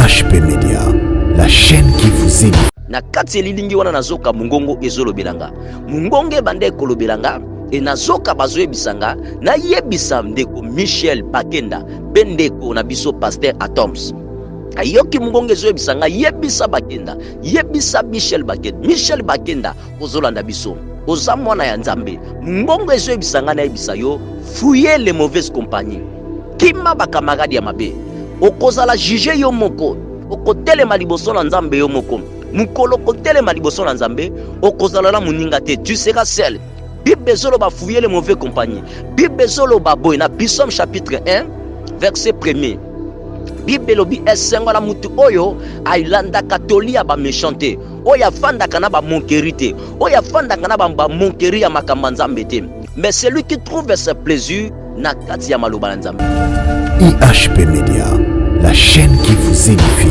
IHP Media, la chaîne qui vous édifie. Na kati elilingi wana nazoka mongongo ezolobela nga, mongongo ebanda ekolobela nga e nazoka bazoyebisa nga nayebisa ndeko Michel Bakenda mpe ndeko na biso Pasteur Atoms. Ayoki mongongo ezoyebisa nga yebisa Bakenda, yebisa Michel Bakenda, Michel Bakenda ozolanda biso, oza mwana ya Nzambe. Mongongo ezoyebisa nga nayebisa yo, fouiller les mauvaises compagnies, kima bakamarade ya mabe, okozala juge yo moko, okotelema liboso na Nzambe yo moko. Mokolo okotelema liboso na Nzambe, okozala na moninga te, tu seras seul. Bible ezoloba fouiller les mauvais compagnies. Bible ezoloba boye na Psaume chapitre 1 verset 1er. Bible elobi esengo na mutu oyo alandaka toli ya ba méchant te, oyo afandaka na ba moquerie te, oyo afandaka na ba moquerie ya makambo ya Nzambe te. Mais celui qui trouve ce plaisir na kati ya maloba na Nzambe. IHP Media, la chaîne qui vous édifie.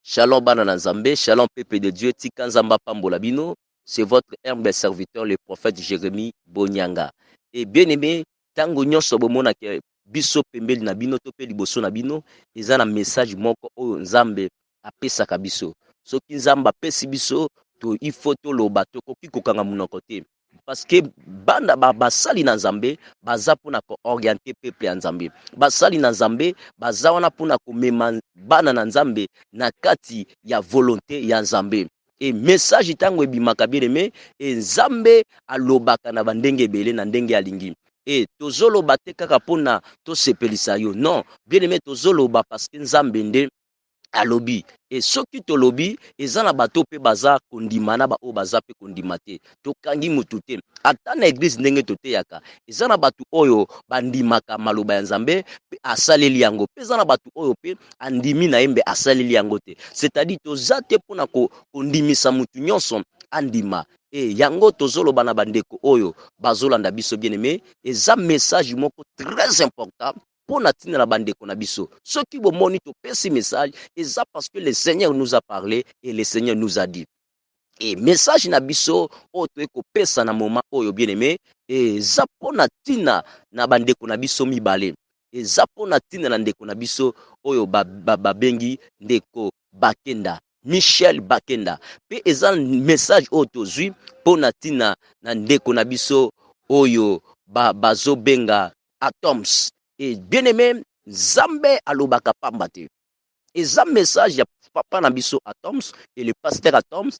Shalom bana na Nzambe, shalom peuple de Dieu, tika Nzambe apambola bino. C'est votre humble serviteur le prophète Jérémie Bonyanga. Et bien aimé, tango nyonso bomonaka biso pembeni na bino to pe liboso na bino, eza na message moko oyo Nzambe apesaka biso. Soki Nzambe apesi biso, to il faut toloba, tokoki kokanga monoko te. Parce que bana ba basali na Nzambe baza pona ko orienter peuple ya Nzambe. Basali na Nzambe baza wana pona komema bana na Nzambe na kati ya volonté ya Nzambe. Et message tango ebimaka bien aimé, et Nzambe alobaka na ba ndenge ebele na ndenge alingi. Et tozoloba te kaka pona tosepelisa yo. Non, bien aimé, tozoloba parce que Nzambe nde alobi. Et soki tolobi eza na bato pe baza kondima na ba oyo baza pe kondima te. Tokangi mutu te. Ata na église ndenge toteyaka, eza na bato oyo bandimaka maloba ya Nzambe pe asaleli yango, pe eza na bato oyo pe andimi na ye mbe asaleli yango te. C'est-à-dire toza te pona kondimisa mutu nyonso andima. Et yango tozoloba na bandeko oyo bazolanda biso bien aimé, eza message moko très important mpo na ntina na bandeko na biso. Soki bomoni topesi message, eza parce que le Seigneur nous a parlé et le Seigneur nous a dit. Et message na biso oyo toye kopesa na moment oyo bien aimé, eza mpo na ntina na bandeko na biso mibale. Eza mpo na ntina na ndeko na biso oyo babengi ndeko Bakenda, Michel Bakenda. Pe eza message oyo tozwi mpo na ntina na ndeko na biso oyo bazobenga Atoms. Et bien aimé, Nzambe alobaka pamba te. Eza message ya papa na biso Atoms et le pasteur Atoms,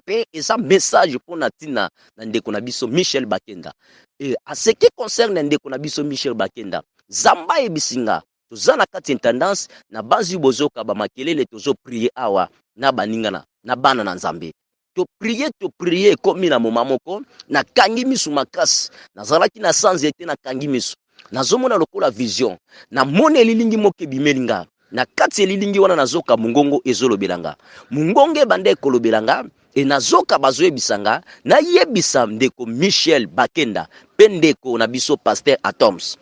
pe eza message mpo na ntina na ndeko na biso Michel Bakenda. Et à ce qui concerne ndeko na biso Michel Bakenda, Nzambe ayebisi nga, toza na kati intendance na banzi bozoka ba makelele, tozo prier awa na baninga na bana na Nzambe. To prier, to prier ekomi na moment moko nakangi misu makasi, nazalaki na sans ete nakangi misu, nazomona lokola vision, namoni elilingi moko ebimeli nga. Na kati elilingi wana nazoka mongongo ezolobela nga, mongongo ebanda ekolobela nga e nazoka bazoyebisa nga nayebisa ndeko Michel Bakenda pe ndeko na biso Pasteur Atoms.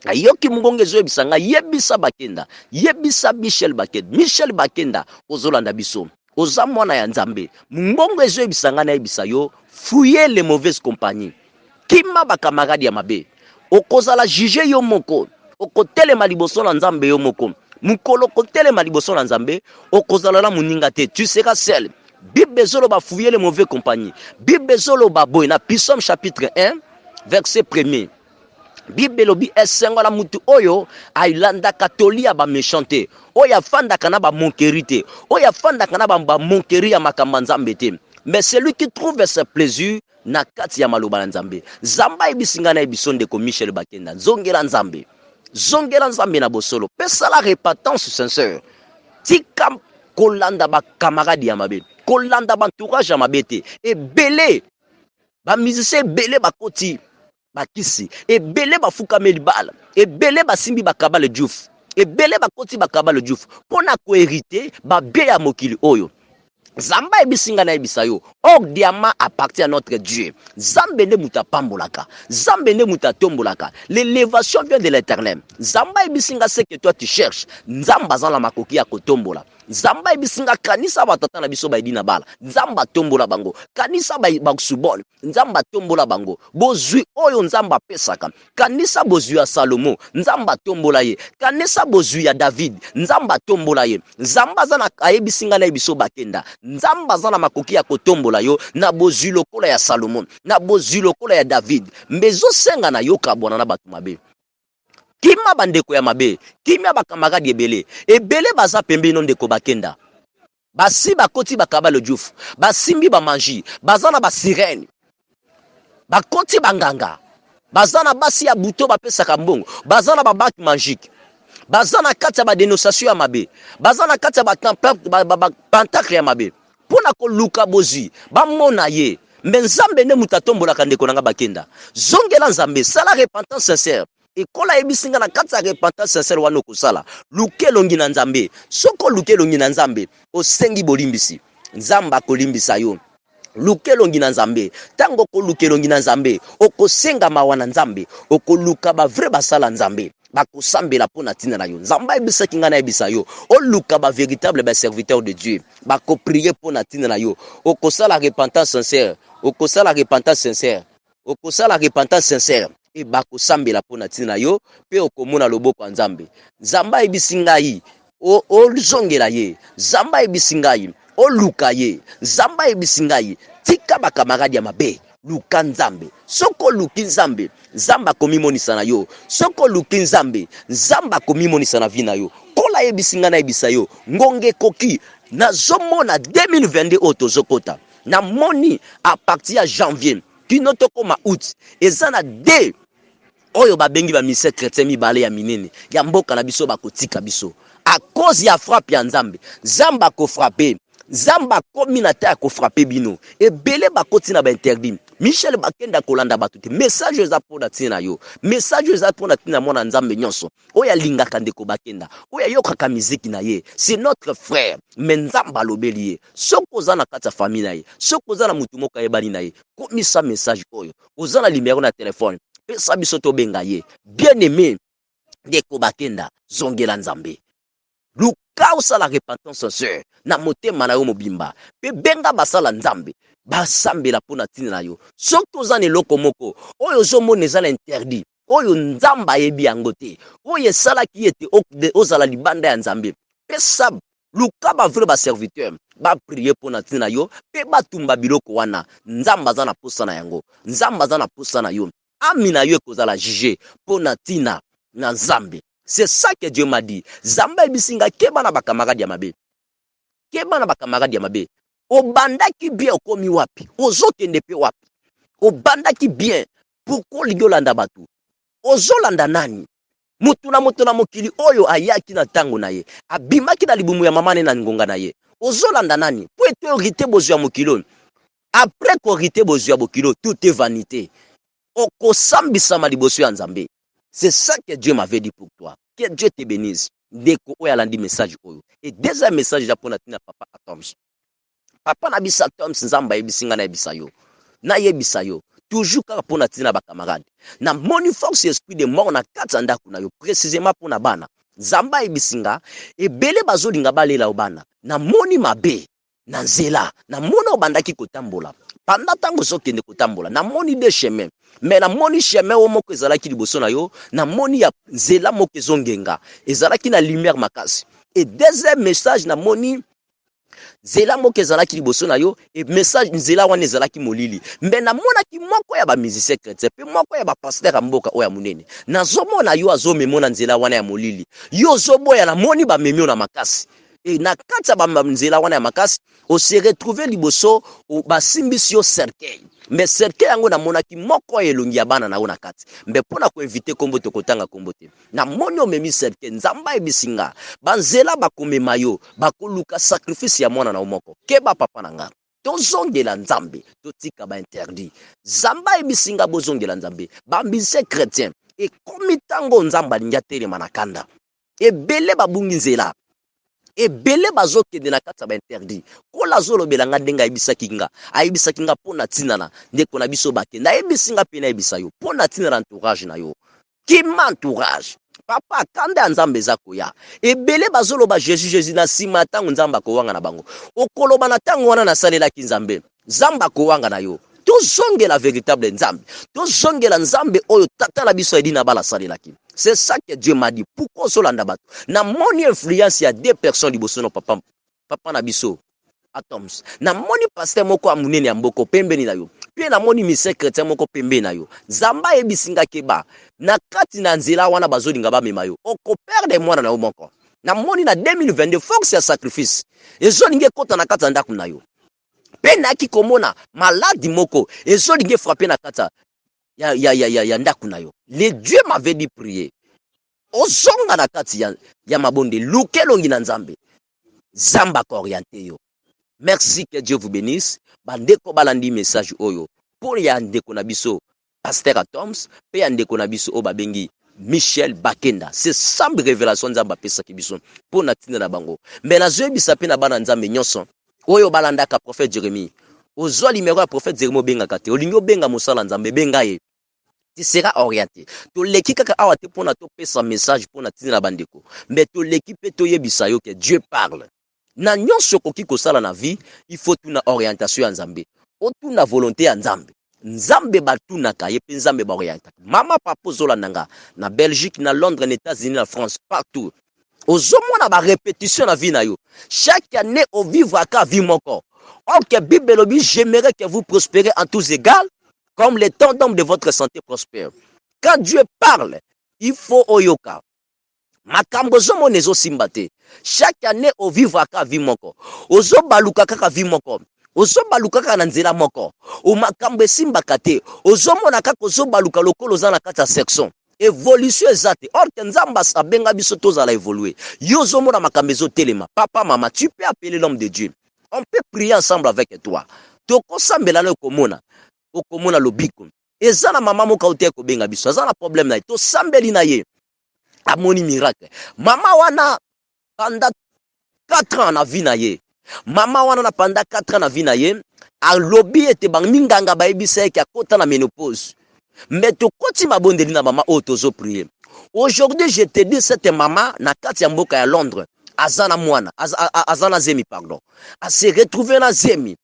Nayoki mongongo ezoyebisa nga yebisa Bakenda, yebisa Michel Bakenda, Michel Bakenda ozolanda biso, oza mwana ya Nzambe. Mongongo ezoyebisa nga nayebisa yo, fouiller les mauvaises compagnies, kima ba camarades ya mabe, okozala juge yo moko, okotelema liboso na Nzambe yo moko. Mokolo okotelema liboso na Nzambe, okozala na moninga te, tu seras seul. Bible ezoloba fouiller les mauvaises compagnies. Bible ezoloba boye na Psaume chapitre 1 verset 1er. Bible elobi esengo na mutu oyo alandaka toli ya ba méchant te, oyo afandaka na ba moquerie te, oyo afandaka na ba moquerie ya makambo ya Nzambe te, mais celui qui trouve ce plaisir na kati ya maloba na Nzambe. Nzambe ayebisi ngai na biso ndeko Michel Bakenda, nzongela Nzambe, zongela Nzambe na bosolo, pesala repentance sincère, tika kolanda ba camarade ya mabe, kolanda ba entourage ya mabe te. Ebele ba musiciens ebele bakoti bakisi, ebele bafukameli bala, ebele basimbi bakabale diouf, ebele bakoti bakabale diouf mpona koherite babie ya mokili oyo. Nzambe ayebisi ngai nayebisa yo, or diamant appartient à notre Dieu. Nzambe nde moto apambolaka, Nzambe nde moto atombolaka. L'élévation vient de l'Éternel. Nzambe ayebisi ngai ce que toi tu cherches, Nzambe aza na makoki ya kotombola. Nzambe ayebisi nga kanisa batata na biso baedi na bala, Nzambe atombola bango. Kanisa basubol, Nzambe atombola bango. Bozwi oyo Nzambe apesaka, kanisa bozwi ya Salomo, Nzambe atombola ye. Kanisa bozwi ya David, Nzambe atombola ye. Nzambe aza na, ayebisi nga na biso bakenda, Nzambe aza na makoki ya kotombola yo na bozwi lokola ya Salomo, na bozwi lokola ya David. Mbe ezosenga na yo kabwana na bato mabe. Kima bandeko ya mabe, kimia bakamaradi ebele ebele baza pembeni no ndeko bakenda. Basi bakoti bakabalo diouf, basimbi ba magie, baza na ba sirène, bakoti banganga, baza na basi ya buto bapesaka mbongo, baza na ba bac magique, baza na kati ya ba dénonciation ya mabe, baza na kati ya ba pentacle ya mabe mpo na koluka bozwi bamona ye. Me Nzambe nde moto atombolaka ndeko na nga bakenda. Zongela Nzambe, sala repentance sincère. Ekola ayebisi nga na kati ya repentance sincère wana okosala, luka elongi na Nzambe. Soki oluki elongi na Nzambe, osengi bolimbisi, Nzambe akolimbisa yo. Luka elongi na Nzambe. Ntango okoluka elongi na Nzambe, okosenga mawa na Nzambe, okoluka ba vrai basala Nzambe, bakosambela mpo na ntina na yo. Nzambe ayebisaki ngai nayebisa yo, oluka ba véritable ba serviteur de Dieu, bakoprier mpo na ntina na yo. Okosala repentance sincère, okosala repentance sincère, okosala repentance sincère e bakosambela mpo na ntina na yo, mpe okomona loboko ya Nzambe. Nzambe ayebisi ngai ozongela ye. Nzambe ayebisi ngai oluka ye. Nzambe ayebisi ngai tika bakamaradi ya mabe, luka Nzambe. Soki oluki Nzambe, Nzambe akomimonisa na yo. Soki oluki Nzambe, Nzambe akomimonisa na vie na yo. Kola ayebisi ngai nayebisa yo, ngonga ekoki. Nazomona 2022 oyo tozokota, namoni à partir ya janvier kino tokoma août, eza na de oyo babengi ba musiciens chrétiens mibale ya minene ya mboka na biso bakotika biso à cause ya frappe ya Nzambe. Nzambe akofrappe, Nzambe akomi na ta ya kofrappe bino. Ebele bakoti na ba interdit. Michel Bakenda kolanda bato te. Message eza mpo na ntina na yo, message eza mpo na ntina mwana Nzambe nyonso oyo alingaka ndeko Bakenda, oyo ayokaka miziki na ye. C'est notre frère, mais Nzambe alobeli ye. Soki oza na kati ya famille na ye, soki oza na mutu moko ayebani na ye, komisa message oyo. Oza na numero na telefone, pesa biso tobenga ye. Bien aimé ndeko Bakenda, zongela Nzambe, luka osala repentance sincère na motema na yo mobimba, mpe benga basala Nzambe basambela mpo na ntina na yo. Soki oza na eloko moko oyo ozomona eza na interdit, oyo Nzambe ayebi yango te, oyo esalaki ete ozala libanda ya Nzambe, pesa, luka ba vrai ba serviteur baprier mpo na ntina na yo mpe batumba biloko wana. Nzambe aza na posa na yango, Nzambe aza na posa na yo. Ami na yo ekozala juge mpo na ntina na Nzambe. C'est ça que Dieu m'a dit. Nzambe ayebisi nga keba na bakamaradi ya mabe, keba na bakamaradi ya mabe. Obandaki bien, okomi wapi? Ozokende mpe wapi? Obandaki bien, pourquoi olingi olanda bato? Ozolanda nani? Moto na moto na mokili oyo ayaki na ntango na ye, abimaki na libumu ya mama ne na ngonga na ye. Ozolanda nani? Po ete orite bozwi ya mokili oyo. Après korite bozwi ya bokili oyo, tout est vanité. Okosambisama liboso ya Nzambe. C'est ça que Dieu m'avait dit pour toi. Que Dieu te bénisse. Ndeko oyo alandi message oyo. Et deuxième message eza mpona ntina papa Atoms. Papa na biso Atoms, Nzambe ayebisi ngai nayebisa yo. Nayebisa yo. Toujours kaka mpona ntina bakamarade. Namoni force esprit de mort na kati ya ndako na yo, précisément mpona bana. Nzambe ayebisi nga ebele bazolinga balela yo bana. Namoni mabe na nzela, namoni obandaki kotambola. Panda ntango ozokende kotambola, namoni deux chemins. Mais namoni chemin oyo moko ezalaki liboso na yo, namoni ya nzela moko ezongenga, ezalaki na lumière makasi. Et deuxième message, namoni nzela moko ezalaki liboso na yo, e message nzela wana ezalaki molili. Me namonaki moko ya bamusicien chrétien mpe moko ya bapasteur ya mboka oyo ya monene, nazomona yo azomemo na nzela wana ya molili, yo ozoboya, namoni bamemi yo na makasi. E na kati ya banzela wana ya makasi, ose retrouve liboso basimbisi yo cercueil. Mais cercueil yango namonaki moko ya elongi ya bana na yo na kati. Mbe mpona koevite kombo, tokotanga kombo te. Namoni omemi cercueil. Nzambe ayebisi nga banzela bakomema yo, bakoluka sacrifice ya mwana na yo moko. Keba papa na nga, tozongela Nzambe, totika bainterdit. Nzambe ayebisi nga bozongela Nzambe. Bamusicien chrétien, ekomi ntango Nzambe alingi atelema na kanda. Ebele babungi nzela, ebele bazokende na kati ya bainterdit. Kola azolobela nga ndenge ayebisaki nga, ayebisaki nga mpo na ntina na ndeko na biso bakende, ayebisi nga mpe nayebisa yo mpo na ntina na entourage na yo. Kima entourage. Papa, kanda ya Nzambe eza koya. Ebele bazoloba Jesus Jesus, na nsima ntango Nzambe akowanga na bango. Okoloba na ntango wana nasalelaki Nzambe. Nzambe akowanga na yo. Tozongela véritable Nzambe. Tozongela Nzambe oyo tata na biso Edina Bala asalelaki. C'est ça que Dieu m'a dit. Pourquoi ozolanda bato? Namoni influence ya deux personnes liboso na papa, papa na biso Atoms. Namoni pasteur moko ya monene ya mboko pembeni na yo. Mpe namoni mise chrétien moko pembeni na yo. Nzambe ayebisi nga keba. Na kati na nzela wana bazolinga bamema yo. Okoperdre mwana na yo moko. Namoni na 2022 force ya sacrifice ezolinga ekota na kati ya ndako na yo. Mpe nayaki komona maladi moko ezolinga efrappe na kati ya ndako na yo. Le Dieu m'avait dit prier. Ozonga na kati ya mabonde, luka elongi na Nzambe. Nzambe akooriente yo. Merci, que Dieu vous bénisse. Bandeko balandi message oyo mpo ya ndeko na biso pasteur Atoms mpe ya ndeko na biso oyo babengi Michel Bakenda. C'est semble révélation Nzambe apesaki biso mpo na ntina na bango. Me nazoyebisa mpe na bana Nzambe nyonso oyo balandaka prophète Jérémie. Ozwa numéro ya prophète Jérémie, obengaka te. Olingi obenga mosala Nzambe, benga ye, tu seras orienté. Toleki kaka awa te mpona topesa message mpona ntina na bandeko, me toleki mpe toyebisa yo ke Dieu parle. Na nyonso okoki kosala na vie, il faut tuna orientation ya Nzambe, otuna volonté ya Nzambe. Nzambe batunaka ye mpe Nzambe baorientaka. Mama, papa, ozolanda nga na Belgique, na Londres, na États-Unis, na France, partout ozomona barépétition na vie na yo. Chaque année ovivraka vie moko. Or que Bible elobi: "J'aimerais que vous prospérez en tous égards comme l'état d'âme de votre santé prospère." Quand Dieu parle, il faut oyoka. Makambo ozomona ezosimba te. Chaque année ovivraka vie moko, ozobaluka kaka vie moko, ozobaluka kaka na nzela moko, makambo esimbaka te. Ozomona kaka ozobaluka lokola oza na kati ya section, évolution eza te. Or que Nzambe abenga biso tozala évolue. Yo ozomona makambo ezotelema. Papa, mama, tu peux appeler l'homme de Dieu, on peut prier ensemble avec toi. Tokosambela na okomona, okomona lobiko. Eza na mama moko auti kobenga biso, aza na problème na ye. Tosambeli na ye, amoni miracle. Mama wana, pendant 4 ans na vie na ye, mama wana na pendant 4 ans na vie na ye, alobi ete baminganga bayebisa ye ke akota na ménopause. Mais tokoti mabondeli na mama oyo, tozoprier. Aujourd'hui, je te dis, cette mama na kati ya mboka ya Londres aza na mwana, aza na zemi, pardon, ase retrouve na zemi.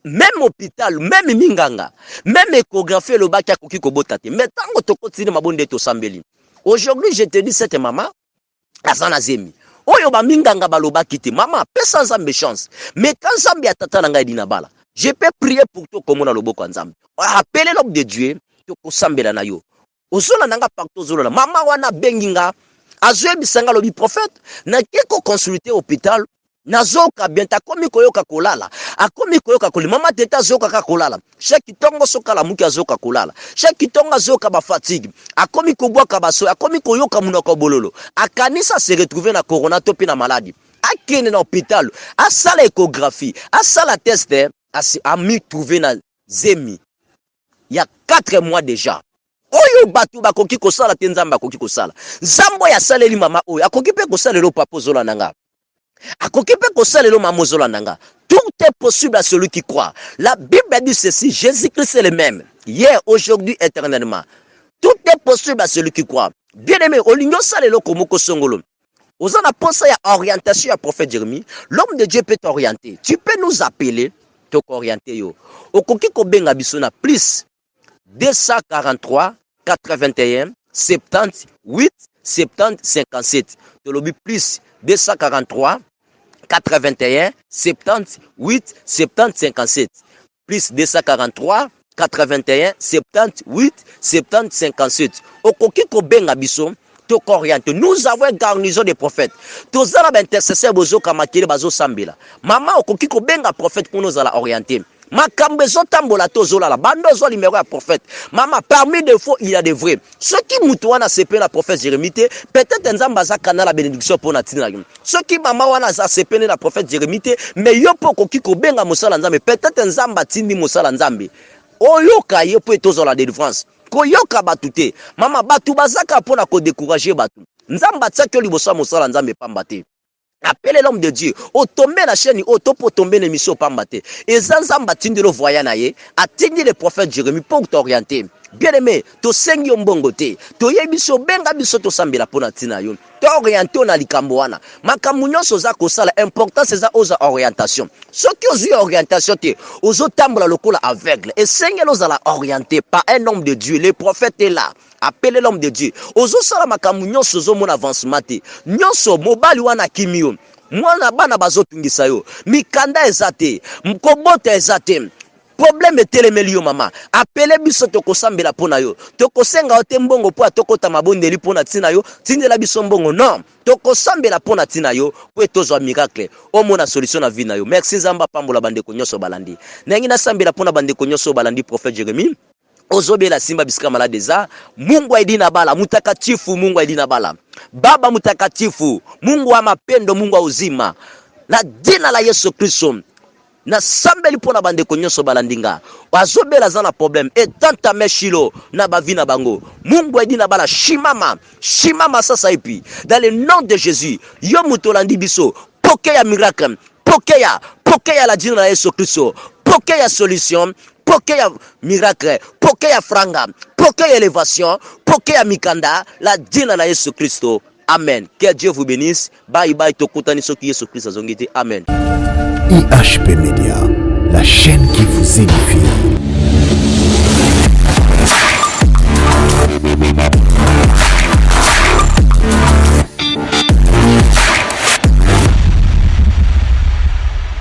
Même hôpital, même minganga, même échographie elobaki akoki kobota te. Mais ntango tokotini mabonde, tosambeli, aujourd'hui, je te dis, cette mama aza na zemi oyo baminganga balobaki te. Mama, pesa Nzambe chance. Mais ka Nzambe ya tata na ngai Edina Bala, je peux prier pour to komona loboko ya Nzambe. Appelez l'homme de Dieu, tokosambela na yo. Ozolanda nga partout, ozolanda. Mama wana abengi nga, azoyebisa nga, alobi: "Prophète, nake koconsulte hôpital, nazoyoka bien te." Akomi koyoka kolala, akomi koyoka kolala. Mama tete azoyoka kaka kolala chaque ntongo. Soki alamuki, azoyoka kolala chaque ntongo, azoyoka bafatigue, akomi kobwaka baso, akomi koyoka monoko bololo. Akanisa se retrouve na corona to mpe na maladi. Akende na hôpital, asala échographie, asala test, ami trouve na zemi ya 4 mois déjà. Oyo bato bakoki kosala te, Nzambe akoki kosala. Nzambe oyo asaleli mama oyo akoki mpe kosalela. Papa, ozolanda nga, akoki mpe kosalela. Mama, ozolanda nga, tout est possible à celui qui croit. La Bible dit ceci: Jésus-Christ est le même hier, aujourd'hui, éternellement. Tout est possible à celui qui croit. Bien aimé, olingi osala eloko moko songolo, oza na posa ya orientation ya prophète Jérémie, l'homme de Dieu peut t'orienter. Tu peux nous appeler, tokooriente yo. Okoki kobenga biso na plus 243 81 78 70 57. Tolobi plus 243 81 78 70 57, plus 243 81 78 70 57. Okoki kobenga biso, tokooriente. Nous avons une garnison de prophètes. Toza na baintercesseur, bozoka makele, bazosambela. Mama, okoki kobenga prophète mpona ozala orienté. Makambo ezotambola te, ozolala bando, ozwa numéro ya prophète. Mama, parmi des faux, il y a des vrais. Soki moto wana asepeli na prophète Jérémie te, peut-être Nzambe aza canal ya bénédiction mpo na ntina yo. Soki mama wana aza asepeli na prophète Jérémie te, mais yo mpo okoki kobenga mosala Nzambe, peut-être Nzambe atindi mosala Nzambe oyoka ye mpo ete ozala délivrance. Koyoka bato te, mama. Bato bazaka mpona kodécourager bato. Nzambe atiaki yo liboso ya mosala Nzambe pamba te. Appelez l'homme de Dieu. Otombe na chaîne oyo to mpo otombe na émission pamba te. Eza Nzambe atindi le voyant na ye, atindi le prophète Jérémie pour t'orienter. Bien aimé, tosengi yo mbongo te, toyebi biso, benga biso, tosambela mpo na ntina yo, toorienter yo na likambo wana. Makambo nyonso oza kosala, importance eza oza orientation. Soki ozwi orientation te, ozotambola lokola aveugle. Esengeli ozala orienté par un homme de Dieu. Le prophète est là, appelez l'homme de Dieu. Ozosala makambo nyonso, ozomona avancement te, nyonso mobali wana akimi yo, mwana bana bazotungisa yo, mikanda eza te, kobota eza te, problème etelemeli yo, mama, appelez biso, tokosambela mpo na yo. Tokosenga yo te mbongo mpo atokota mabondeli mpo na ntina yo, tindela biso mbongo. Non, tokosambela mpo na ntina yo mpo etozwa miracle, omona solution na vie na yo. Merci, Nzambe apambola bandeko nyonso balandi. Ndenge nasambela mpo na bandeko nyonso balandi prophète Jérémie, ozobela, simba bisika malade eza. Mungu aidi na bala mutakatifu, Mungu aidi na bala Baba mutakatifu, Mungu wa mapendo, Mungu wa uzima, na jina la Yesu Kristo nasambeli mpo na bandeko nyonso balandi nga, azobela, aza na problème, etantame shilo na bavi na bango. Mungu aidi na bala, shimama, shimama sasa epi dans le nom de Jésus. Yo moto olandi biso, pokea miracle, pokea, pokea la jina la Yesu Kristo, pokea solution, pokea miracle, pokea franga, pokea élévation, pokea mikanda la jina la Yesu Kristo. Amen, que Dieu vous bénisse. Bye bye, tokutani soki Yesu Kristo azongi te. Amen. IHP Media, la chaîne qui vous édifie.